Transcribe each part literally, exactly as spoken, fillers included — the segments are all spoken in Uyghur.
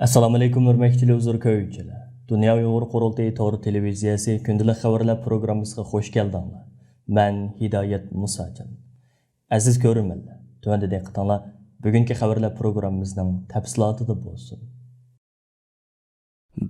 ئەسسالامۇئەلەيكۇم، ھۆرمەتلىك تېلېۋىزور كۆرگۈچىلەر! دۇنيا ئۇيغۇر قۇرۇلتىيى تور تېلېۋىزىيەسى كۈندىلىك خەۋەرلەر پروگراممىسىغا خۇش كەلدىڭلار. مەن ھىدايەت مۇساجان. ئەزىز كۆرۈرمەنلەر، تۆۋەندە دىققىتىڭلار بۈگۈنكى خەۋەرلەر پروگراممىمىزنىڭ تەپسىلاتىدا بولسۇن.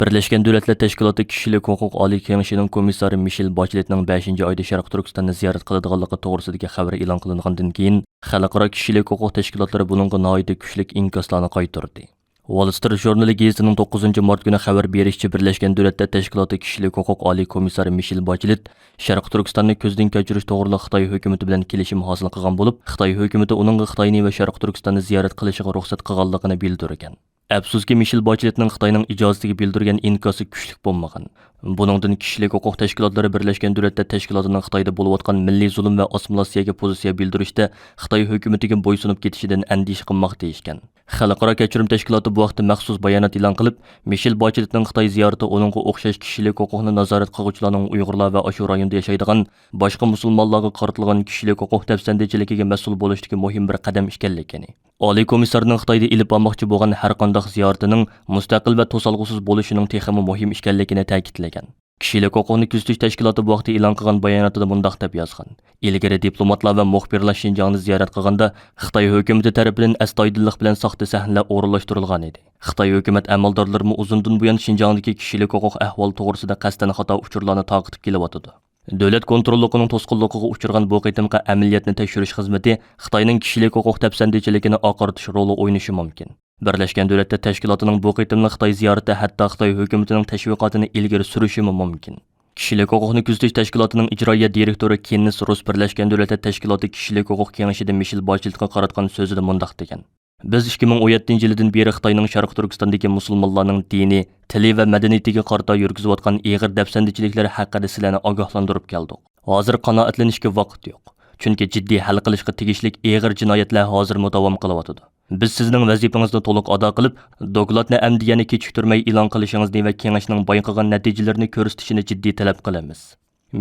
بىرلەشكەن دۆلەتلەر تەشكىلاتى كىشىلىك ھوقۇق ئالىي كېڭىشىنىڭ كومىسسارى مىشېل باچېلېتنىڭ بەشىنچى ئايدا شەرقىي تۈركىستاننى زىيارەت قىلىدىغانلىقى توغرىسىدىكى خەۋەر ئېلان قىلىنغاندىن كېيىن، خەلقئارا كىشىلىك ھوقۇق تەشكىلاتلىرى بۇنىڭغا ناھايىتى كۈچلۈك ئىنكاسلارنى قايتۇردى. ۋال سترىت ژۇرنىلى گېزىتىنىڭ توققۇزىنچى مارت كۈنى خەۋەر بېرىشىچە، بىرلەشكەن دۆلەتلەر تەشكىلاتى كىشىلىك ھوقۇق ئالىي كومىسسارى مىشېل باچېلېت شەرقىي تۈركىستاننى كۆزدىن كەچۈرۈش توغرىلىق خىتاي ھۆكۈمىتى بىلەن كېلىشىم ھاسىل قىلغان بولۇپ، خىتاي ھۆكۈمىتى ئۇنىڭغا خىتاينى ۋە شەرقىي تۈركىستاننى زىيارەت قىلىشىغا رۇخسەت قىلغانلىقىنى بىلدۈرگەن. ئەپسۇسكى، مىشېل باچېلېتنىڭ خىتاينىڭ ئىجازىتىگە بىلدۈرگەن ئىنكاسى كۈچلۈك بولمىغان. بۇنىڭدىن كىشىلىك ھوقۇق تەشكىلاتلىرى بىرلەشكەن دۆلەتلەر تەشكىلاتىنىڭ خىتايدا بولۇۋاتقان مىللىي زۇلۇم ۋە ئاسسىمىلياتسىيەگە پوزىتسىيە بىلدۈرۈشتە خىتاي ھۆكۈمىتىگە بويسۇنۇپ كېتىشىدىن ئەندىشە قىلماقتا ئىكەن. خەلقئارا كەچۈرۈم تەشكىلاتى بۇ ھەقتە مەخسۇس بايانات ئېلان قىلىپ، مىشېل باچېلېتنىڭ خىتاي زىيارىتى ئۇنىڭغا ئوخشاش كىشىلىك ھوقۇقنى نازارەت قىلغۇچىلارنىڭ ئۇيغۇرلار ۋە ئاشۇ رايوندا ياشايدىغان باشقا مۇسۇلمانلارغا قارىتىلغان كىشىلىك ھوقۇق دەپسەندىچىلىكىگە مەسئۇل بولۇشتىكى مۇھىم بىر قەدەم ئىكەنلىكىنى، ئالىي كومىسسارنىڭ خىتايدا ئېلىپ بارماقچى بولغان ھەرقانداق زىيارىتىنىڭ مۇستەقىل ۋە توسالغۇسىز بولۇشىنىڭ تېخىمۇ مۇھىم ئىكەنلىكىنى تەكىتلىگەن. كىشىلىك ھوقۇقنى كۆزىتىش تەشكىلاتى بۇ ھەقتە ئېلان قىلغان باياناتىدا مۇنداق دەپ يازغان: «ئىلگىرى دىپلوماتلار ۋە مۇخبىرلار شىنجاڭنى زىيارەت قىلغاندا، خىتاي ھۆكۈمىتى تەرىپىدىن ئەستايىدىللىق بىلەن ساختا سەھنىلەر ئورۇنلاشتۇرۇلغانىدى. خىتاي ھۆكۈمەت ئەمەلدارلىرىمۇ ئۇزۇندىن بۇيان شىنجاڭدىكى كىشىلىك ھوقۇق ئەھۋالى توغرىسىدا قەستەن خاتا ئۇچۇرلارنى تارقىتىپ كېلىۋاتىدۇ.» دۆلەت كونتروللۇقىنىڭ توسقۇنلۇقىغا ئۇچرىغان بۇ قېتىمقى ئەمەلىيەتنى تەكشۈرۈش خىزمىتى خىتاينىڭ كىشىلىك ھوقۇق دەپسەندىچىلىكىنى ئاقارتىش رولى ئوينىشى مۇمكىن. بىرلەشكەن دۆلەتلەر تەشكىلاتىنىڭ بۇ قېتىملىق خىتاي زىيارىتى ھەتتا خىتاي ھۆكۈمىتىنىڭ تەشۋىقاتىنى ئىلگىرى سۈرۈشىمۇ مۇمكىن. كىشىلىك ھوقۇقنى كۆزىتىش تەشكىلاتىنىڭ ئىجرائىيە دىرېكتورى كېننېس روس بىرلەشكەن دۆلەتلەر تەشكىلاتى كىشىلىك ھوقۇق كېڭىشىدە مىشېل باچېلېتقا قاراتقان سۆزىدە مۇنداق دېگەن: «بىز ئىككى مىڭ ئون يەتتىنچى يىلىدىن بېرى خىتاينىڭ شەرقىي تۈركىستاندىكى مۇسۇلمانلارنىڭ دىنى، تىلى ۋە مەدەنىيىتىگە قارىتا يۈرگۈزۈۋاتقان ئېغىر دەپسەندىچىلىكلىرى ھەققىدە سىلەرنى ئاگاھلاندۇرۇپ كەلدۇق. ھازىر قانائەتلىنىشكە ۋاقىت يوق. چۈنكى جىددىي ھەل قىلىشقا تېگىشلىك ئېغىر جىنايەتلەر ھازىرمۇ داۋام قىلىۋاتىدۇ. بىز سىزنىڭ ۋەزىپىڭىزنى تولۇق ئادا قىلىپ، دوكلاتنى ئەمدى يەنە كېچىكتۈرمەي ئېلان قىلىشىڭىزنى ۋە كېڭەشنىڭ بايقىغان نەتىجىلىرىنى كۆرسىتىشىنى جىددىي تەلەپ قىلىمىز.»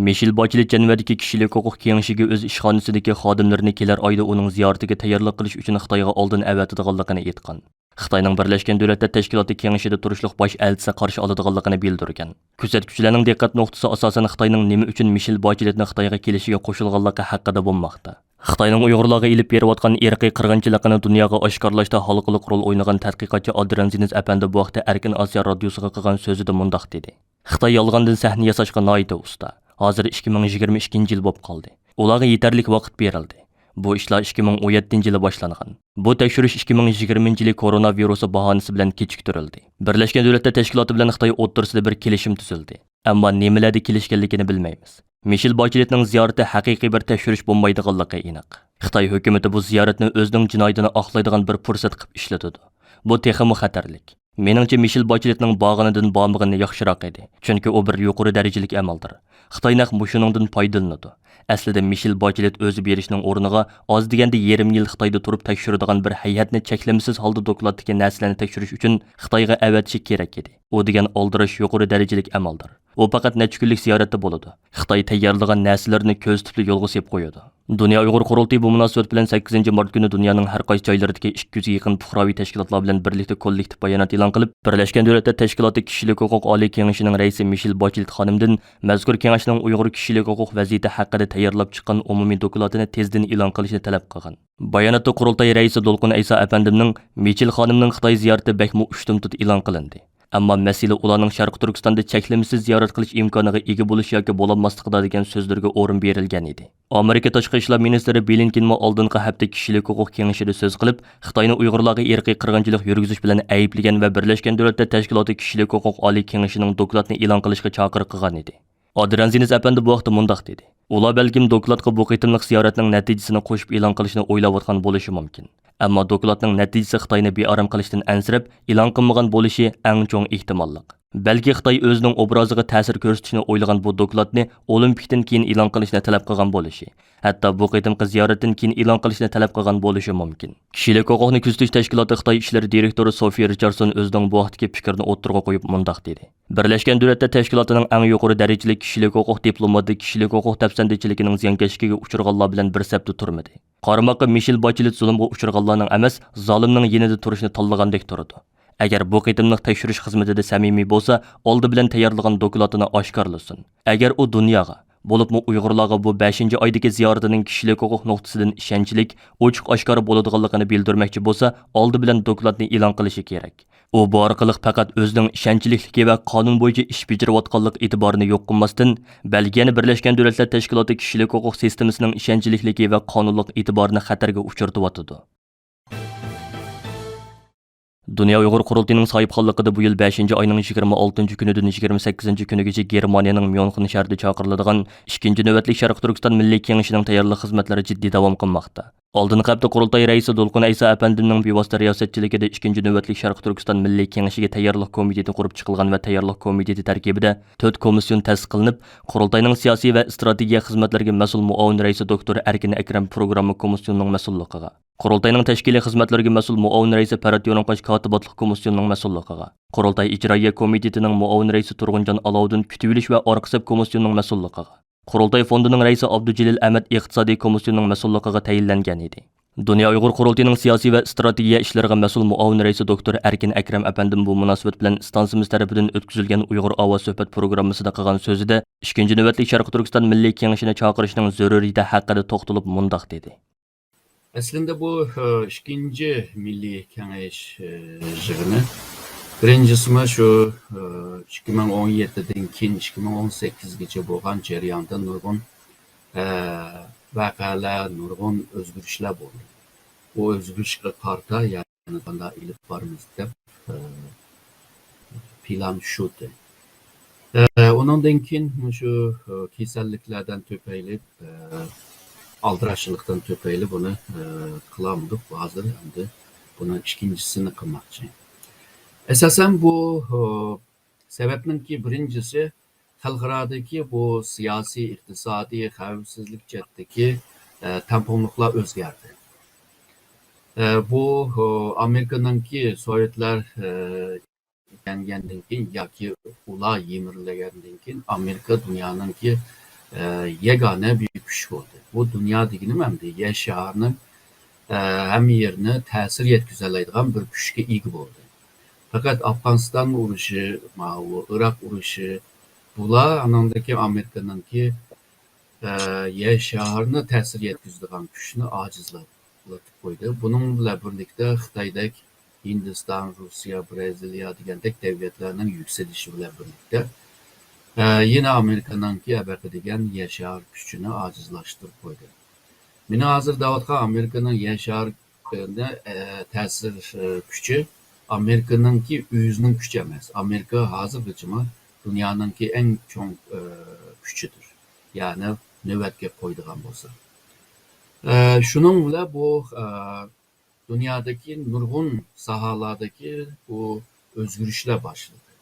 مىشېل باچېلېت جەنۋەدىكى كىشىلىك ھوقۇق كېڭىشىگە ئۆز ئىشخانىسىدىكى خادىملىرىنى كېلەر ئايدا ئۇنىڭ زىيارىتىگە تەييارلىق قىلىش ئۈچۈن خىتايغا ئالدىن ئەۋەتىدىغانلىقىنى ئېيتقان. خىتاينىڭ بىرلەشكەن دۆلەتلەر تەشكىلاتى كېڭىشىدە تۇرۇشلۇق باش ئەلچىسى قارشى ئالىدىغانلىقىنى بىلدۈرگەن. كۆزەتكۈچىلەرنىڭ دىققەت نۇقتىسى ئاساسەن خىتاينىڭ نېمە ئۈچۈن مىشېل باچېلېتنى خىتايغا كېلىشىگە قوشۇلغانلىقى ھەققىدە بولماقتا. خىتاينىڭ ئۇيغۇرلارغا ئېلىپ بېرىۋاتقان ئىرقىي قىرغىنچىلىقىنى دۇنياغا ئاشكارىلاشتا ھالقىلىق رول ئوينىغان تەتقىقاتچى ئادرىيان زىنىز ئەپەندى بۇ ھەقتە ئەركىن ئاسىيا رادىيوسىغا قىلغان سۆزىدە مۇنداق دېدى: «خىتاي يالغاندىن سەھنە ياساشقا ناھايىتى ئۇستا. ھازىر ئىككى مىڭ يىگىرمە ئىككىنچى يىل بولۇپ قالدى. ئۇلارغا يېتەرلىك ۋاقىت بېرىلدى. بۇ ئىشلار ئىككى مىڭ ئون يەتتىنچى يىلى باشلانغان. بۇ تەكشۈرۈش ئىككى مىڭ يىگىرمىنچى يىلى كورونا ۋىرۇسى باھانىسى بىلەن كېچىكتۈرۈلدى. بىرلەشكەن دۆلەتلەر تەشكىلاتى بىلەن خىتاي ئوتتۇرىسىدا بىر كېلىشىم تۈزۈلدى. ئەمما نېمىلەردە كېلىشكەنلىكىنى بىلمەيمىز. مىشېل باچېلېتنىڭ زىيارىتى ھەقىقىي بىر تەكشۈرۈش بولمايدىغانلىقى ئېنىق. خىتاي ھۆكۈمىتى بۇ زىيارەتنى ئۆزىنىڭ جىنايىتىنى ئاقلايدىغان بىر پۇرسەت قىلىپ ئىشلىتىدۇ. بۇ تېخىمۇ خەتەرلىك. مېنىڭچە، مىشېل باچېلېتنىڭ بارغىنىدىن بارمىغىنى ياخشىراق ئىدى. چۈنكى ئۇ بىر يۇقىرى دەرىجىلىك ئەمەلدار. خىتاي نەق مۇشۇنىڭدىن پايدىلىنىدۇ. ئەسلىدە مىشېل باچېلېت ئۆزى بېرىشنىڭ ئورنىغا ئاز دېگەندە يېرىم يىل خىتايدا تۇرۇپ تەكشۈرىدىغان بىر ھەيئەتنى چەكلىمىسىز ھالدا دوكلاتتىكى نەرسىلەرنى تەكشۈرۈش ئۈچۈن خىتايغا ئەۋەتىشى كېرەك ئىدى. ئۇ دېگەن ئالدىراش يۇقىرى دەرىجىلىك ئەمەلدار. ئۇ پەقەت نەچچە كۈنلۈك زىيارەتتە بولىدۇ. خىتاي تەييارلىغان نەرسىلىرىنى كۆزىتىپلا يولغا سېلىپ قويىدۇ. دۇنيا ئۇيغۇر قۇرۇلتىيى بۇ مۇناسىۋەت بىلەن سەككىزىنچى مارت كۈنى دۇنيانىڭ ھەر قايسى جايلىرىدىكى ئىككى يۈزگە يېقىن پۇقراۋى تەشكىلاتلار بىلەن بىرلىكتە كوللېكتىپ بايانات ئېلان قىلىپ، بىرلەشكەن دۆلەتلەر تەشكىلاتى كىشىلىك ھوقۇق ئالىي كېڭىشىنىڭ رەئىسى مىشېل باچېلېت خانىمدىن مەزكۇر كېڭەشنىڭ ئۇيغۇر كىشىلىك ھوقۇق ۋەزىيىتى ھەققىدە تەييارلاپ چىققان ئومۇمىي دوكلاتىنى تېزدىن ئېلان قىلىشنى تەلەپ قىلغان. باياناتتا قۇرۇلتاي رەئىسى دولقۇن ئەيسا ئەپەندىمنىڭ مىچېل خانىمنىڭ خىتاي زىيارىتى بەكمۇ ئۇشتۇمتۇت ئېلان قىلىندى. ئەمما مەسىلە ئۇلارنىڭ شەرقىي تۈركىستاندا چەكلىمىسىز زىيارەت قىلىش ئىمكانىغا ئىگە بولۇش ياكى بولالماسلىقىدا دېگەن سۆزلىرىگە ئورۇن بېرىلگەن ئىدى. ئامېرىكا تاشقى ئىشلار مىنىستىرى بلىنكېنمۇ ئالدىنقى ھەپتە كىشىلىك ھوقۇق كېڭىشىدە سۆز قىلىپ، خىتاينى ئۇيغۇرلارغا ئىرقىي قىرغىنچىلىق يۈرگۈزۈش بىلەن ئەيىبلىگەن ۋە بىرلەشكەن دۆلەتلەر تەشكىلاتى كىشىلىك ھوقۇق ئالىي كېڭىشىنىڭ دوكلاتنى ئېلان قىلىشقا چاقىرىق قىلغان ئىدى. ئادرىيان زىنىز ئەپەندى بۇ ھەقتە مۇنداق دېدى: «ئۇلار بەلكىم دوكلاتقا بۇ قېتىملىق زىيارەتنىڭ نەتىجىسىنى قوشۇپ ئېلان قىلىشنى ئويلاۋاتقان بولۇشى مۇمكىن. ئەمما دوكلاتنىڭ نەتىجىسى خىتاينى بىئارام قىلىشتىن ئەنسىرەپ، ئېلان قىلمىغان بولۇشى ئەڭ چوڭ ئېھتىماللىق. بەلكى خىتاي ئۆزىنىڭ ئوبرازىغا تەسىر كۆرسىتىشنى ئويلىغان بۇ دوكلاتنى ئولىمپىكتىن كېيىن ئېلان قىلىشنى تەلەپ قىلغان بولۇشى، ھەتتا بۇ قېتىمقى زىيارەتتىن كېيىن ئېلان قىلىشنى تەلەپ قىلغان بولۇشى مۇمكىن.» كىشىلىك ھوقۇقنى كۆزىتىش تەشكىلاتى خىتاي ئىشلىرى دىرېكتورى سوفىي رىچاردسون ئۆزىنىڭ بۇ ھەقتىكى پىكرىنى ئوتتۇرىغا قويۇپ مۇنداق دېدى: «بىرلەشكەن دۆلەتلەر تەشكىلاتىنىڭ ئەڭ يۇقىرى دەرىجىلىك كىشىلىك ھوقۇق دىپلوماتى كىشىلىك ھوقۇق دەپسەندىچىلىكىنىڭ زىيانكەشلىكىگە ئۇچرىغانلار بىلەن بىر سەپتە تۇرمىدى. قارىماققا مىشېل باچېلېت زۇلۇمغا ئۇچرىغانلارنىڭ ئەمەس، زالىمنىڭ يېنىدا تۇرۇشنى تاللىغاندەك تۇرىدۇ. ئەگەر بۇ قېتىملىق تەكشۈرۈش خىزمىتىدە سەمىمىي بولسا، ئالدى بىلەن تەييارلىغان دوكلاتىنى ئاشكارىلىسۇن. ئەگەر ئۇ دۇنياغا، بولۇپمۇ ئۇيغۇرلارغا بۇ بەشىنچى ئايدىكى زىيارىتىنىڭ كىشىلىك ھوقۇق نۇقتىسىدىن ئىشەنچلىك، ئوچۇق-ئاشكارا بولىدىغانلىقىنى بىلدۈرمەكچى بولسا، ئالدى بىلەن دوكلاتنى ئېلان قىلىشى كېرەك. ئۇ بۇ ئارقىلىق پەقەت ئۆزىنىڭ ئىشەنچلىكلىكى ۋە قانۇن بويىچە ئىش بېجىرىۋاتقانلىق ئېتىبارىنى يوق قىلماستىن، بەلكى يەنە بىرلەشكەن دۆلەتلەر تەشكىلاتى كىشىلىك ھوقۇق سىستېمىسىنىڭ ئىشەنچلىكلىكى ۋە قانۇنلۇق ئېتىبارىنى خەتەرگە ئۇچرىتىۋاتىدۇ. دۇنيا ئۇيغۇر قۇرۇلتىيىنىڭ ساھىبخانلىقىدا بۇ يىل بەشىنچى ئاينىڭ يىگىرمە ئالتىنچى كۈنىدىن يىگىرمە سەككىزىنچى كۈنىگىچە گېرمانىيەنىڭ ميۇنخېن شەھىرىدە چاقىرىلىدىغان ئىككىنچى نۆۋەتلىك شەرقىي تۈركىستان مىللىي كېڭىشىنىڭ تەييارلىق خىزمەتلىرى جىددىي داۋام قىلماقتا. ئالدىنقى ھەپتە قۇرۇلتاي رەئىسى دولقۇن ئەيسا ئەپەندىمنىڭ بىۋاسىتە رىياسەتچىلىكىدە ئىككىنچى نۆۋەتلىك شەرقىي تۈركىستان مىللىي كېڭىشىگە تەييارلىق كومىتېتى قۇرۇپ چىقىلغان ۋە تەييارلىق كومىتېتى تەركىبىدە تۆت كومىسسىيون تەسىس قىلىنىپ، قۇرۇلتاينىڭ سىياسىي ۋە ئىستراتېگىيە خىزمەتلىرىگە مەسئۇل مۇئاۋىن رەئىسى دوكتور ئەركىن ئەكرەم پروگرامما كومىسسىيونىنىڭ مەسئۇللۇقىغا، قۇرۇلتاينىڭ تەشكىلىي خىزمەتلىرىگە مەسئۇل مۇئاۋىن رەئىسى پەرھات يورۇنقاش كاتىباتلىق كومىسسىيونىنىڭ مەسئۇللۇقىغا، قۇرۇلتاي ئىجرائىيە كومىتېتىنىڭ مۇئاۋىن رەئىسى تۇرغۇنجان ئالاۋۇدۇن كۈتۈۋېلىش ۋە ئارقا سەپ كومىسسىيونىنىڭ مەسئۇللۇقىغا، قۇرۇلتاي فوندىنىڭ رەئىسى ئابدۇجېلىل ئەمەت ئىقتىسادىي كومىسسىيونىنىڭ مەسئۇللۇقىغا تەيىنلەنگەن ئىدى. دۇنيا ئۇيغۇر قۇرۇلتىيىنىڭ سىياسىي ۋە ئىستراتېگىيە ئىشلىرىغا مەسئۇل مۇئاۋىن رەئىسى دوكتور ئەركىن ئەكرەم ئەپەندىم بۇ مۇناسىۋەت بىلەن ئىستانسىمىز تەرىپىدىن ئۆتكۈزۈلگەن ئۇيغۇر ئاۋازى سۆھبەت پروگراممىسىدا قىلغان سۆزىدە، ئىككىنچى نۆۋەتلىك شەرقىي تۈركىستان مىللىي كېڭىشىنى چاقىرىشنىڭ زۆرۈرىيىتى ھەققىدە توختىلىپ مۇنداق دېدى. ئەسلىندە بۇ، ئىككىنچى مىللىي كېڭەش، يىغىنى بىرىنچىسىمۇ شۇ، ئىككى مىڭ ئون يەتتىدىن كېيىن ئىككى مىڭ ئون سەككىزگىچە بولغان جەرياندا نۇرغۇن، ۋەقەلەر، نۇرغۇن ئۆزگىرىشلەر بولدى. بۇ ئۆزگىرىشكە قارىتا يەنە قانداق ئېلىپ بارىمىز دەپ، پىلان شۇتى. ئۇنىڭدىن كېيىن مۇشۇ، كېسەللىكلەردىن تۈپەيلى، ئالدىراشچىلىقتىن تۈپەيلى بۇنى، قىلالمىدۇق. ھازىر ئەمدى بۇنىڭ ئىككىنچىسىنى قىلماقچى. ئاساسەن بۇ، سەۋەبنىڭكى بىرىنچىسى خەلقئارادىكى بۇ سىياسىي، ئىقتىسادىي، خەۋپسىزلىك جەھەتتىكى، تەڭپۇڭلۇقلار ئۆزگەردى. بۇ، ئامېرىكىنىڭكى سوۋېتلار، يەڭگەندىن كېيىن ياكى ئۇلار يىمىرىلگەندىن كېيىن ئامېرىكا دۇنيانىڭكى، ئە، يەگانە بىر كۈچ بولدى. بۇ دۇنيا دېگىنىم ئەمدى يەر شارىنىڭ، ئە، ھەممە يېرىنى تەسىر يەتكۈزەلەيدىغان بىر كۈچكە ئىگە بولدى. پەقەت ئافغانىستان ئۇرۇشى، ماۋۇ ئىراق ئۇرۇشى، بۇلار ئانىڭدىن كېيىن ئامېرىكىنىڭكى، ئە، يەر شارىنى تەسىر يەتكۈزىدىغان كۈچنى ئاجىزلاتتى. قويدى. بۇنىڭ بىلەن بىرلىكتە خىتايدەك، ھىندىستان، روسىيە، بىرازىلىيە دېگەندەك دەۋلەتلەرنىڭ يۈكسىلىشى بىلەن بىرلىكتە، ئە، يەنە ئامېرىكىنىڭكى ئەبەقە دېگەن يەر شارى كۈچىنى ئاجىزلاشتۇرۇپ قويدى. مېنىڭ ھازىر دەۋاتقان ئامېرىكىنىڭ يەر شارى، ئە، تەسىر، ئە، كۈچى ئامېرىكىنىڭكى ئۆزىنىڭ كۈچى ئەمەس. ئامېرىكا ھازىرغىچىمۇ دۇنيانىڭكى ئەڭ چوڭ، ئە، كۈچىدۇر. يەنى نۆۋەتكە قويىدىغان بولسا. ئە، شۇنىڭ بىلەن بۇ، ئە، دۇنيادىكى نۇرغۇن ساھەلەردىكى بۇ ئۆزگىرىشلەر باشلىدى.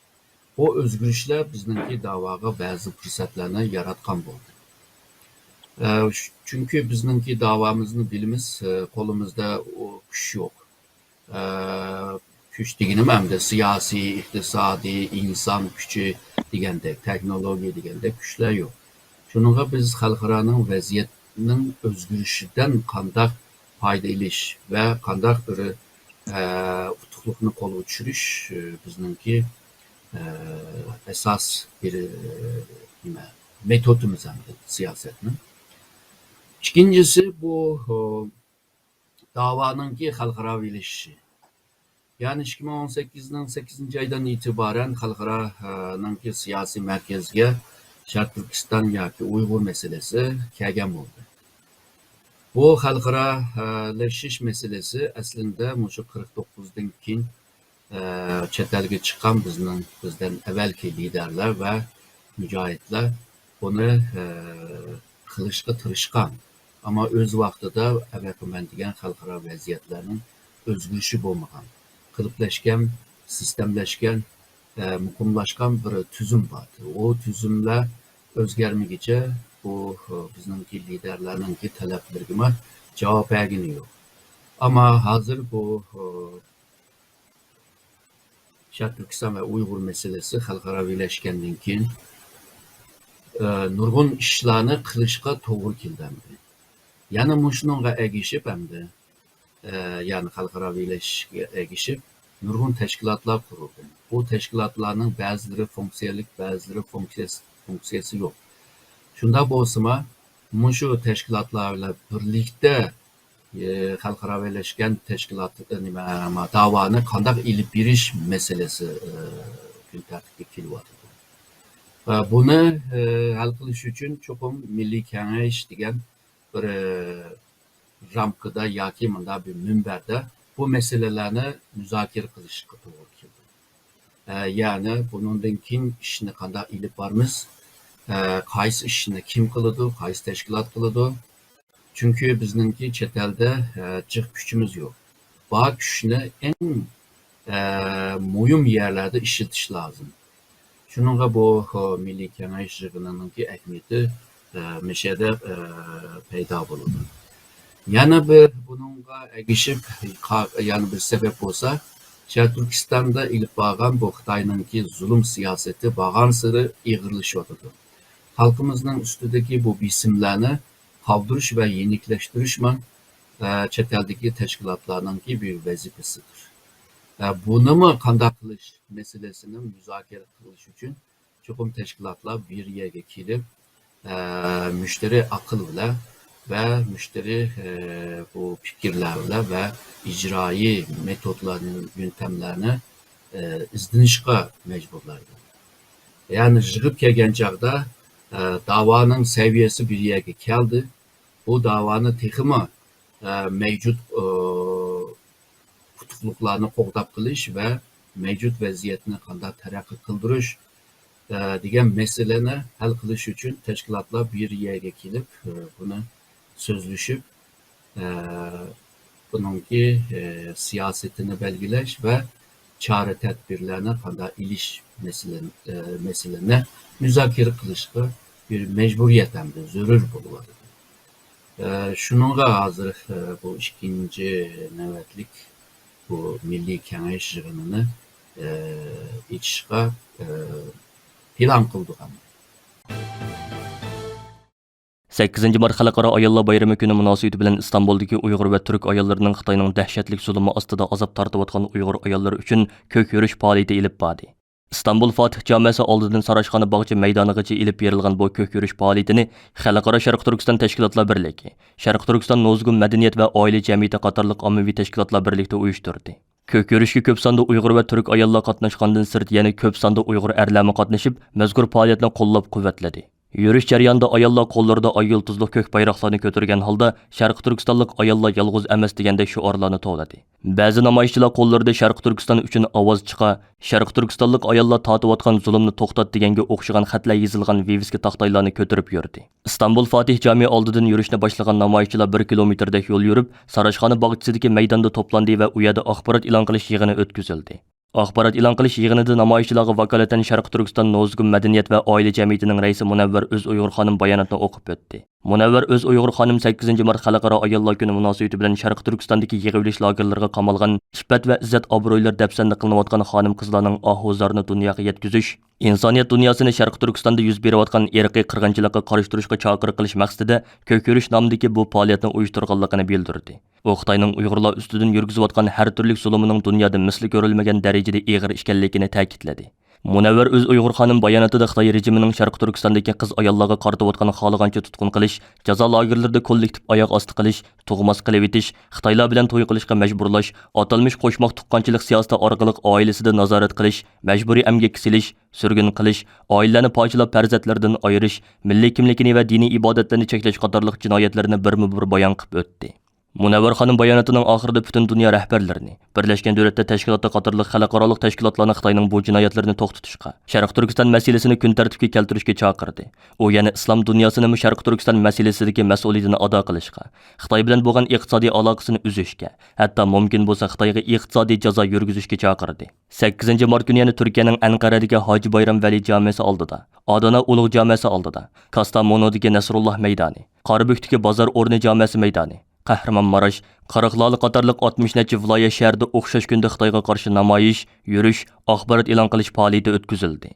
بۇ ئۆزگىرىشلەر بىزنىڭكى داۋاغا بەزى پۇرسەتلەرنى ياراتقان بولدى. ئە، چۈنكى بىزنىڭكى داۋامىزنى بىلىمىز، ئە، قولىمىزدا ئۇ كۈچ يوق. ئە، كۈچ دېگىنىم ئەمدى سىياسىي، ئىقتىسادىي، ئىنسان كۈچى دېگەندەك، تېخنولوگىيە دېگەندەك كۈچلەر يوق. شۇنىڭغا بىز خەلقئارانىڭ ۋەزىيەتنىڭ ئۆزگىرىشىدىن قانداق پايدا ئېلىش ۋە قانداق بىر، ئە، ئۇتۇقلۇقنى قولغا چۈشۈرۈش، ئە، بىزنىڭكى، ئە، ئاساس بىر، ئە، نېمە، مېتودىمىز ئەمدى سىياسەتنىڭ. ئىككىنچىسى بۇ، ئە، داۋانىڭكى خەلقئاراۋىلىشىشى. يەنى ئىككى مىڭ ئون سەككىزنىڭ سەككىزىنچى ئايدىن ئېتىبارەن خەلقئارانىڭكى سىياسىي مەركەزگە شەرقىي تۈركىستان ياكى ئۇيغۇر مەسىلىسى كەلگەن بولدى. بۇ خەلقئارالىشىش مەسىلىسى ئەسلىندە مۇشۇ قىرىق توققۇزدىن كېيىن، ئە، چەت ئەلگە چىققان بىزنىڭ، بىزدىن ئەۋۋەلكى لىدەرلەر ۋە مۇجاھىدلار بۇنى، ئە، قىلىشقا تىرىشقان. ئەمما ئۆز ۋاقتىدا ئەۋەقىمەن دېگەن خەلقئارا ۋەزىيەتلەرنىڭ ئۆزگىرىشى بولمىغان، قېلىپلەشكەن، سىستېمىلەشكەن، ئە، مۇقىملاشقان بىر تۈزۈم بار. ئۇ تۈزۈملەر ئۆزگەرمىگۈچە بۇ، ئە، بىزنىڭكى لىدەرلەرنىڭكى تەلەپلىرىگىمۇ جاۋاب بەرگىنى يوق. ئەمما ھازىر بۇ، ئە، شەرقىي تۈركىستان ۋە ئۇيغۇر مەسىلىسى خەلقئاراۋىلەشكەندىن كېيىن، ئە، نۇرغۇن ئىشلارنى قىلىشقا توغرا كېلدى ئەمدى. يەنە مۇشۇنىڭغا ئەگىشىپ ئەمدى، ئە، يەنى خەلقئاراۋىلەشكە ئەگىشىپ، نۇرغۇن تەشكىلاتلار قۇرۇلدى. بۇ تەشكىلاتلارنىڭ بەزىلىرى فۇنكسىيەلىك، بەزىلىرى فۇنكسىيەسى، فۇنكسىيەسى يوق. شۇنداق بولسىمۇ، مۇشۇ تەشكىلاتلار بىلەن بىرلىكتە، ئى، خەلقئارا بىرلەشكەن تەشكىلات، ئى، نېمە، داۋانى قانداق ئېلىپ بېرىش مەسىلىسى، ئى، كۈن تەرتىپكە كېلىۋاتىدۇ. ۋە بۇنى، ئى، ھەل قىلىش ئۈچۈن چوقۇم مىللىي كېڭەش دېگەن بىر، ئى، رامكىدا ياكى مۇنداق بىر مۇنبەردە بۇ مەسىلىلەرنى مۇزاكىرە قىلىشقا توغرا كېلىدۇ. ئە، يەنى بۇنىڭدىن كېيىن ئىشنى قانداق ئېلىپ بارىمىز؟ ئە، قايسى ئىشنى كىم قىلىدۇ؟ قايسى تەشكىلات قىلىدۇ؟ چۈنكى بىزنىڭكى چەت ئەلدە، ئە، جىق كۈچىمىز يوق. بار كۈچنى ئەڭ، ئە، مۇھىم يەرلەردە ئىشلىتىش لازىم. شۇنىڭغا بۇ، خو، مىللىي كېڭەش يىغىنىنىڭكى ئەھمىيىتى، ئە، مۇشۇ يەردە، ئە، پەيدا بولىدۇ. يەنە بىر بۇنىڭغا ئەگىشىپ، قا-، يەنە بىر سەۋەب بولسا، شەرقىي تۈركىستاندا ئېلىپ بارغان بۇ خىتاينىڭكى زۇلۇم سىياسىتى بارغانسېرى ئېغىرلىشىۋاتىدۇ. خەلقىمىزنىڭ ئۈستىدىكى بۇ بېسىملارنى قاۋدۇرۇش ۋە يېنىكلەشتۈرۈشمۇ، ئە، چەت ئەلدىكى تەشكىلاتلارنىڭكى بىر ۋەزىپىسىدۇر. ئە، بۇنىمۇ قانداق قىلىش مەسىلىسىنى مۇزاكىرە قىلىش ئۈچۈن چوقۇم تەشكىلاتلار بىر يەرگە كېلىپ، ئە، مۇشتەرى ئەقىل بىلەن ۋە مۇشتەرى، ئە، بۇ پىكىرلەر بىلەن ۋە ئىجرائىي مېتودلارنى، يۆنتەملەرنى، ئە، ئىزدىنىشقا مەجبۇرلايدۇ. يەنى يىغىپ كەلگەن چاغدا، ئە، داۋانىڭ سەۋىيەسى بىر يەرگە كەلدى. بۇ داۋانى تېخىمۇ، ئە، مەۋجۇت، ئە، ئۇتۇقلۇقلارنى قوغداپ قېلىش ۋە مەۋجۇت ۋەزىيەتنى قانداق تەرەققىي قىلدۇرۇش، ئە، دېگەن مەسىلىنى ھەل قىلىش ئۈچۈن تەشكىلاتلار بىر يەرگە كېلىپ، ئە، بۇنى سۆزلىشىپ، ئە، بۇنىڭكى، ئە، سىياسىتىنى بەلگىلەش ۋە چارە تەدبىرلەرنى قانداق ئېلىش مەسىلە-، ئە، مەسىلىنى مۇزاكىرە قىلىشقا بىر مەجبۇرىيەت ھەمدە زۆرۈر بولۇۋاتىدۇ. ئە، شۇنىڭغا ھازىر، ئە، بۇ ئىككىنچى نۆۋەتلىك بۇ مىللىي كېڭەش يىغىنىنى، ئە، ئېچىشقا، ئە، پىلان قىلدۇق ھەم. سەككىزىنچى مارت خەلقئارا ئاياللار بايرىمى كۈنى مۇناسىۋىتى بىلەن ئىستانبۇلدىكى ئۇيغۇر ۋە تۈرك ئاياللىرىنىڭ خىتاينىڭ دەھشەتلىك زۇلۇمى ئاستىدا ئازاب تارتىۋاتقان ئۇيغۇر ئاياللىرى ئۈچۈن كۆك يۈرۈش پائالىيىتى ئېلىپ باردى. ئىستانبۇل فاتىھ جامەسى ئالدىدىن ساراچخانا باغچە مەيدانىغىچە ئېلىپ بېرىلغان بۇ كۆك يۈرۈش پائالىيىتىنى خەلقئارا شەرقىي تۈركىستان تەشكىلاتلار بىرلىكى، شەرقىي تۈركىستان نوزۇگۇم مەدەنىيەت ۋە ئائىلە جەمئىيىتى قاتارلىق ئاممىۋى تەشكىلاتلار بىرلىكتە ئۇيۇشتۇردى. كۆك يۈرۈشكە كۆپ ساندا ئۇيغۇر ۋە تۈرك ئاياللار قاتناشقاندىن سىرت، يەنە كۆپ ساندا ئۇيغۇر ئەرلەرمۇ قاتنىشىپ، مەزكۇر پائالىيەتنى قوللاپ-قۇۋۋەتلىدى. يۈرۈش جەريانىدا ئاياللار قوللىرىدا ئاي يۇلتۇزلۇق كۆك بايراقلارنى كۆتۈرگەن ھالدا «شەرقىي تۈركىستانلىق ئاياللار يالغۇز ئەمەس» دېگەندەك شوئارلارنى توۋلىدى. بەزى نامايىشچىلار قوللىرىدا «شەرقىي تۈركىستان ئۈچۈن ئاۋاز چىقار، شەرقىي تۈركىستانلىق ئاياللار تارتىۋاتقان زۇلۇمنى توختات» دېگەنگە ئوخشىغان خەتلەر يېزىلغان ۋىۋىسكا تاختايلارنى كۆتۈرۈپ يۈردى. ئىستانبۇل فاتىھ جامى ئالدىدىن يۈرۈشنى باشلىغان نامايىشچىلار بىر كىلومېتىردەك يول يۈرۈپ، ساراچخانا باغچىسىدىكى مەيداندا توپلاندى ۋە ئۇ يەردە ئاخبارات ئېلان قىلىش يىغىنى ئۆتكۈزۈلدى. ئاخبارات ئېلان قىلىش يىغىنىدا نامايىشچىلارغا ۋاكالىتەن شەرقىي تۈركىستان نوزۇگۇم مەدەنىيەت ۋە ئائىلە جەمئىيىتىنىڭ رەئىسى مۇنەۋۋەر ئۆزئۇيغۇر خانىم باياناتنى ئوقۇپ ئۆتتى. مۇنەۋۋەر ئۆزئۇيغۇر خانىم سەككىزىنچى مارت خەلقئارا ئاياللار كۈنى مۇناسىۋىتى بىلەن شەرقىي تۈركىستاندىكى يىغىۋېلىش لاگېرلىرىغا قامالغان ئىپپەت ۋە ئىززەت ئابرۇيلىرى دەپسەندە قىلىنىۋاتقان خانىم-قىزلارنىڭ ئاھۇ-زارىنى دۇنياغا يەتكۈزۈش، ئىنسانىيەت دۇنياسىنى شەرقىي تۈركىستاندا يۈز بېرىۋاتقان ئىرقىي قىرغىنچىلىققا قارشى تۇرۇشقا چاقىرىق قىلىش مەقسىتىدە كۆك يۈرۈش نامىدىكى بۇ پائالىيەتنى ئۇيۇشتۇرغانلىقىنى بىلدۈردى. ئۇ خىتاينىڭ ئۇيغۇرلار ئۈستىدىن يۈرگۈزۈۋاتقان ھەر تۈرلۈك زۇلۇمىنىڭ دۇنيادا مىسلى كۆرۈلمىگەن دەرىجىدە ئېغىر ئىكەنلىكىنى تەكىتلىدى. مۇنەۋۋەر ئۆزئۇيغۇر خانىم باياناتىدا خىتاي رېجىمىنىڭ شەرقىي تۈركىستاندىكى قىز-ئاياللارغا قارىتىۋاتقان خالىغانچە تۇتقۇن قىلىش، جازا لاگېرلىرىدا كوللېكتىپ ئاياغ ئاستى قىلىش، تۇغماس قىلىۋېتىش، خىتايلار بىلەن توي قىلىشقا مەجبۇرلاش، ئاتالمىش قوشماق تۇغقانچىلىق سىياسىتى ئارقىلىق ئائىلىسىدە نازارەت قىلىش، مەجبۇرىي ئەمگەككە سېلىش، سۈرگۈن قىلىش، ئائىلىلەرنى پارچىلاپ پەرزەنتلىرىدىن ئايرىش، مىللىي كىملىكىنى ۋە دىنىي ئىبادەتلىرىنى چەكلەش قاتارلىق جىنايەتلىرىنى بىرمۇبىر بايان قىلىپ ئۆتتى. مۇنەۋۋەر خانىم باياناتىنىڭ ئاخىرىدا پۈتۈن دۇنيا رەھبەرلىرىنى، بىرلەشكەن دۆلەتلەر تەشكىلاتى قاتارلىق خەلقئارالىق تەشكىلاتلارنى خىتاينىڭ بۇ جىنايەتلىرىنى توختىتىشقا، شەرقىي تۈركىستان مەسىلىسىنى كۈن تەرتىپكە كەلتۈرۈشكە چاقىردى. ئۇ يەنە ئىسلام دۇنياسىنىمۇ شەرقىي تۈركىستان مەسىلىسىدىكى مەسئۇلىيىتىنى ئادا قىلىشقا، خىتاي بىلەن بولغان ئىقتىسادىي ئالاقىسىنى ئۈزۈشكە، ھەتتا مۇمكىن بولسا خىتايغا ئىقتىسادىي جازا يۈرگۈزۈشكە چاقىردى. سەككىزىنچى مارت كۈنى يەنە تۈركىيەنىڭ ئەنقەرەدىكى ھاجى بايرام ۋەلى جامىسى ئالدىدا، ئادانا ئۇلۇغ جامەسى ئالدىدا، كاستامونۇدىكى نەسرۇللا مەيدانى، قارابۈكتىكى بازار ئورنى جامەسى مەيدانى، قەھرىمانماراش، قاراقلالى قاتارلىق ئاتمىش نەچچە ۋىلايەت شەھەردە ئوخشاش كۈندە خىتايغا قارشى نامايىش، يۈرۈش، ئاخبارات ئېلان قىلىش پائالىيىتى ئۆتكۈزۈلدى.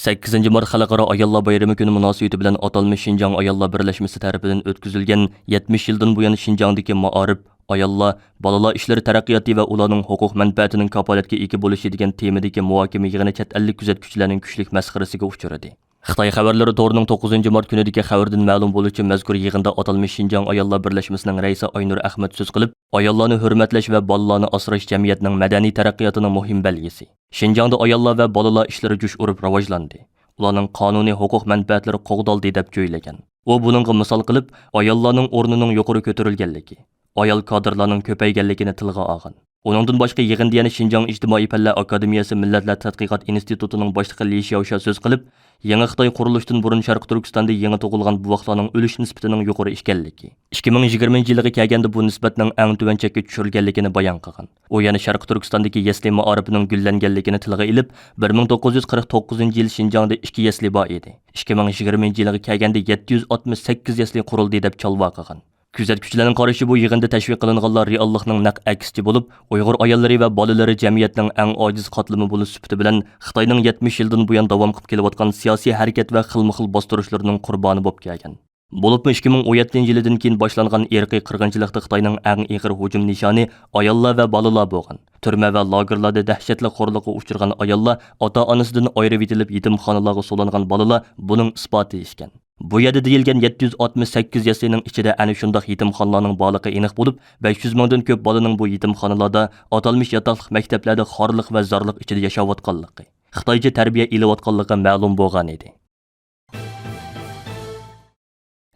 سەككىزىنچى مارت خەلقئارا ئاياللار بايرىمى كۈنى مۇناسىۋىتى بىلەن ئاتالمىش شىنجاڭ ئاياللار بىرلەشمىسى تەرىپىدىن ئۆتكۈزۈلگەن يەتمىش يىلدىن بۇيان شىنجاڭدىكى مائارىپ، ئاياللار، بالىلار ئىشلىرى تەرەققىياتى ۋە ئۇلارنىڭ ھوقۇق مەنپەئەتىنىڭ كاپالەتكە ئىگە بولۇشى دېگەن تېمىدىكى مۇھاكىمە يىغىنى چەت ئەللىك كۆزەتكۈچىلەرنىڭ كۈچلۈك مەسخىرىسىگە ئۇچرىدى. خىتاي خەۋەرلىرى تورىنىڭ توققۇزىنچى مارت كۈنىدىكى خەۋىرىدىن مەلۇم بولۇشىچە، مەزكۇر يىغىندا ئاتالمىش شىنجاڭ ئاياللار بىرلەشمىسىنىڭ رەئىسى ئاينۇر ئەخمەت سۆز قىلىپ، ئاياللارنى ھۆرمەتلەش ۋە بالىلارنى ئاسراش جەمئىيەتنىڭ مەدەنىي تەرەققىياتىنىڭ مۇھىم بەلگىسى. شىنجاڭدا ئاياللار ۋە بالىلار ئىشلىرى جۇش ئۇرۇپ راۋاجلاندى. ئۇلارنىڭ قانۇنىي ھوقۇق مەنپەئەتلىرى قوغدالدى، دەپ جۆيلىگەن. ئۇ بۇنىڭغا مىسال قىلىپ، ئاياللارنىڭ ئورنىنىڭ يۇقىرى كۆتۈرۈلگەنلىكى، ئايال كادىرلارنىڭ كۆپەيگەنلىكىنى تىلغا ئالغان. ئۇنىڭدىن باشقا، يىغىندا يەنە شىنجاڭ ئىجتىمائىي پەنلەر ئاكادېمىيەسى مىللەتلەر تەتقىقات ئىنستىتۇتىنىڭ باشلىقى لى شياۋشيا سۆز قىلىپ، يېڭى خىتاي قۇرۇلۇشتىن بۇرۇن شەرقىي تۈركىستاندا يېڭى تۇغۇلغان بوۋاقلارنىڭ ئۆلۈش نىسبىتىنىڭ يۇقىرى ئىكەنلىكى، ئىككى مىڭ يىگىرمىنچى يىلغا كەلگەندە بۇ نىسبەتنىڭ ئەڭ تۆۋەن چەككە چۈشۈرۈلگەنلىكىنى بايان قىلغان. ئۇ يەنە شەرقىي تۈركىستاندىكى يەسلى مائارىپىنىڭ گۈللەنگەنلىكىنى تىلغا ئېلىپ، بىر مىڭ توققۇز يۈز قىرىق توققۇزىنچى يىل شىنجاڭدا ئىككى يەسلى بار ئىدى. ئىككى مىڭ يىگىرمىنچى يىلغا كەلگەندە يەتتە يۈز ئاتمىش سەككىز يەسلى قۇرۇلدى، دەپ چالۋا قىلغان. كۆزەتكۈچىلەرنىڭ قارىشىچە، بۇ يىغىندا تەشۋىق قىلىنغانلار رېئاللىقنىڭ نەق ئەكسىچە بولۇپ، ئۇيغۇر ئاياللىرى ۋە بالىلىرى جەمئىيەتنىڭ ئەڭ ئاجىز قاتلىمى بولۇش سۈپىتى بىلەن خىتاينىڭ يەتمىش يىلدىن بۇيان داۋام قىلىپ كېلىۋاتقان سىياسىي ھەرىكەت ۋە خىلمۇخىل باستۇرۇشلىرىنىڭ قۇربانى بولۇپ كەلگەن. بولۇپمۇ ئىككى مىڭ ئون يەتتىنچى يىلىدىن كېيىن باشلانغان ئىرقىي قىرغىنچىلىقتا خىتاينىڭ ئەڭ ئېغىر ھۇجۇم نىشانى ئاياللار ۋە بالىلار بولغان. تۈرمە ۋە لاگېرلاردا دەھشەتلىك خورلۇققا ئۇچرىغان ئاياللار، ئاتا-ئانىسىدىن ئايرىۋېتىلىپ يېتىمخانىلارغا سولانغان بالىلار بۇنىڭ ئىسپاتى ئىكەن. بۇ يەردە دېيىلگەن يەتتە يۈز ئاتمىش سەككىز يەسلىنىڭ ئىچىدە ئەنە شۇنداق يېتىمخانىلارنىڭ بارلىقى ئېنىق بولۇپ، بەش يۈز مىڭدىن كۆپ بالىنىڭ بۇ يېتىمخانىلاردا، ئاتالمىش ياتاقلىق مەكتەپلەردە خارلىق ۋە زارلىق ئىچىدە ياشاۋاتقانلىقى، خىتايچە تەربىيە ئېلىۋاتقانلىقى مەلۇم بولغانىدى.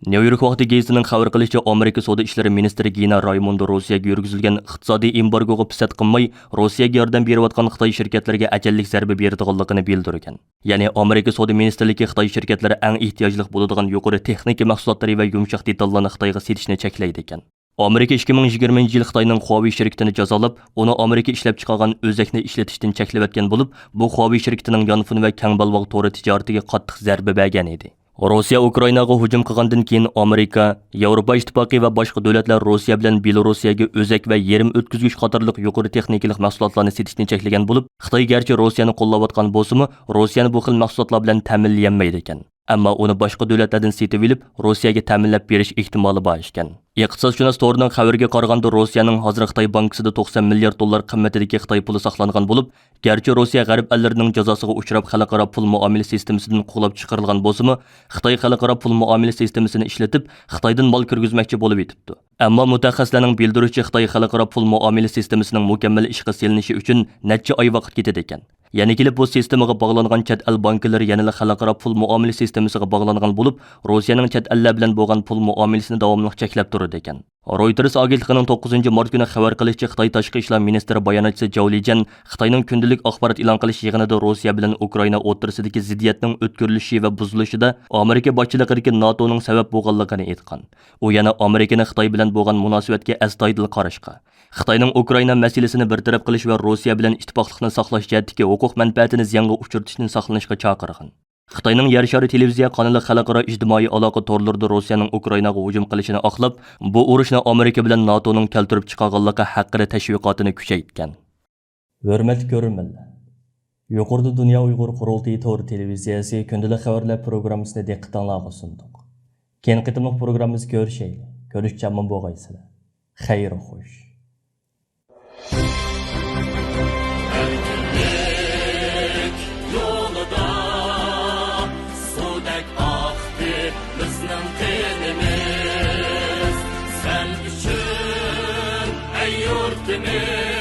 نيۇ يورك ۋاقتى گېزىتىنىڭ خەۋەر قىلىشىچە، ئامېرىكا سودا ئىشلىرى مىنىستىرى گىنا رايموندو روسىيەگە يۈرگۈزۈلگەن ئىقتىسادىي ئېمبارگوغا پىسەت قىلماي، روسىيەگە ياردەم بېرىۋاتقان خىتاي شىركەتلىرىگە ئەجەللىك زەربە بېرىدىغانلىقىنى بىلدۈرگەن. يەنى ئامېرىكا سودا مىنىستىرلىكى خىتاي شىركەتلىرى ئەڭ ئېھتىياجلىق بولىدىغان يۇقىرى تېخنىكا مەھسۇلاتلىرى ۋە يۇمشاق دېتاللارنى خىتايغا سېتىشنى چەكلەيدىكەن. ئامېرىكا ئىككى مىڭ يىگىرمىنچى يىل خىتاينىڭ خۇاۋېي شىركىتىنى جازالاپ، ئۇنى ئامېرىكا ئىشلەپچىقارغان ئۆزەكنى ئىشلىتىشتىن چەكلىۋەتكەن بولۇپ، بۇ خۇاۋېي شىركىتىنىڭ يانفون ۋە كەڭ بەلباغ تورى تىجارىتىگە قاتتىق زەربە بەرگەن ئىدى. روسىيە ئۇكرائىناغا ھۇجۇم قىلغاندىن كېيىن، ئامېرىكا، ياۋروپا ئىتتىپاقى ۋە باشقا دۆلەتلەر روسىيە بىلەن بېلوروسىيەگە ئۆزەك ۋە يېرىم ئۆتكۈزگۈچ قاتارلىق يۇقىرى تېخنىكىلىق مەھسۇلاتلارنى سېتىشنى چەكلىگەن بولۇپ، خىتاي گەرچە روسىيەنى قوللاۋاتقان بولسىمۇ، روسىيەنى بۇ خىل مەھسۇلاتلار بىلەن تەمىنلىيەلمەيدىكەن. ئەمما ئۇنى باشقا دۆلەتلەردىن سېتىۋېلىپ، روسىيەگە تەمىنلەپ بېرىش ئېھتىمالى بار ئىكەن. ئىقتىسادشۇناس تورىنىڭ خەۋىرىگە قارىغاندا، روسىيەنىڭ ھازىر خىتاي بانكىسىدا توقسان مىليارد دوللار قىممىتىدىكى خىتاي پۇلى ساقلانغان بولۇپ، گەرچە روسىيە غەرب ئەللىرىنىڭ جازاسىغا ئۇچراپ، خەلقئارا پۇل مۇئامىلە سىستېمىسىدىن قوغلاپ چىقىرىلغان بولسىمۇ، خىتاي خەلقئارا پۇل مۇئامىلە سىستېمىسىنى ئىشلىتىپ، خىتايدىن مال كىرگۈزمەكچى بولۇۋېتىپتۇ. ئەمما مۇتەخەسسىسلەرنىڭ بىلدۈرۈشىچە، خىتاي خەلقئارا پۇل مۇئامىلە سىستېمىسىنىڭ مۇكەممەل ئىشقا سېلىنىشى ئۈچۈن نەچچە ئاي ۋاقىت كېتىدىكەن. يەنە كېلىپ بۇ سىستېمىغا باغلانغان چەت ئەل بانكىلىرى يەنىلا خەلقئارا پۇل مۇئامىلە سىستېمىسىغا باغلانغان بولۇپ، روسىيەنىڭ چەت ئەللەر بىلەن بولغان پۇل مۇئامىلىسىنى داۋاملىق چەكلەپ تۇرىدىكەن. رويتېرس ئاگېنتلىقىنىڭ توققۇزىنچى مارت كۈنى خەۋەر قىلىشىچە، خىتاي تاشقى ئىشلار مىنىستىرى باياناتچىسى جاۋ لىجيەن خىتاينىڭ كۈندىلىك ئاخبارات ئېلان قىلىش يىغىنىدا روسىيە بىلەن ئۇكرائىنا ئوتتۇرىسىدىكى زىددىيەتنىڭ ئۆتكۈرۈلۈشى ۋە بۇزۇلۇشىدا ئامېرىكا باشچىلىقىدىكى ناتونىڭ سەۋەب بولغانلىقىنى ئېيتقان. ئۇ يەنە ئامېرىكىنى خىتاي بىلەن بولغان مۇناسىۋەتكە ئەستايىدىل قاراشقا، خىتاينىڭ ئۇكرائىنا مەسىلىسىنى بىر تەرەپ قىلىش ۋە روسىيە بىلەن ئىتتىپاقلىقنى ساقلاش جەھەتتىكى ھوقۇق مەنپەئەتىنى زىيانغا ئۇچرىتىشتىن ساقلىنىشقا چاقىرغان. خىتاينىڭ يەر شارى تېلېۋىزىيە قانىلى خەلقئارا ئىجتىمائىي ئالاقە تورلىرىدا روسىيەنىڭ ئۇكرائىناغا ھۇجۇم قىلىشىنى ئاقلاپ، بۇ ئۇرۇشنى ئامېرىكا بىلەن ناتونىڭ كەلتۈرۈپ چىقارغانلىقى ھەققىدە تەشۋىقاتىنى كۈچەيتكەن. ھۆرمەتلىك كۆرۈرمەنلەر! يۇقىرىدا دۇنيا ئۇيغۇر قۇرۇلتىيى تور تېلېۋىزىيەسى كۈندىلىك خەۋەرلەر پروگراممىسىنى دىققىتىڭلارغا سۇندۇق. كېيىنكى قېتىملىق پروگراممىمىزدا كۆرۈشەيلى. كۆرۈشكىچە ئامان بولغايسىلەر. خەير خوش. ئەركىنلىك يولىدا سۇدەك ئاقتى بىزنىڭ قېنىمىز. سەن ئۈچۈن، ئەي يۇرتىمىز.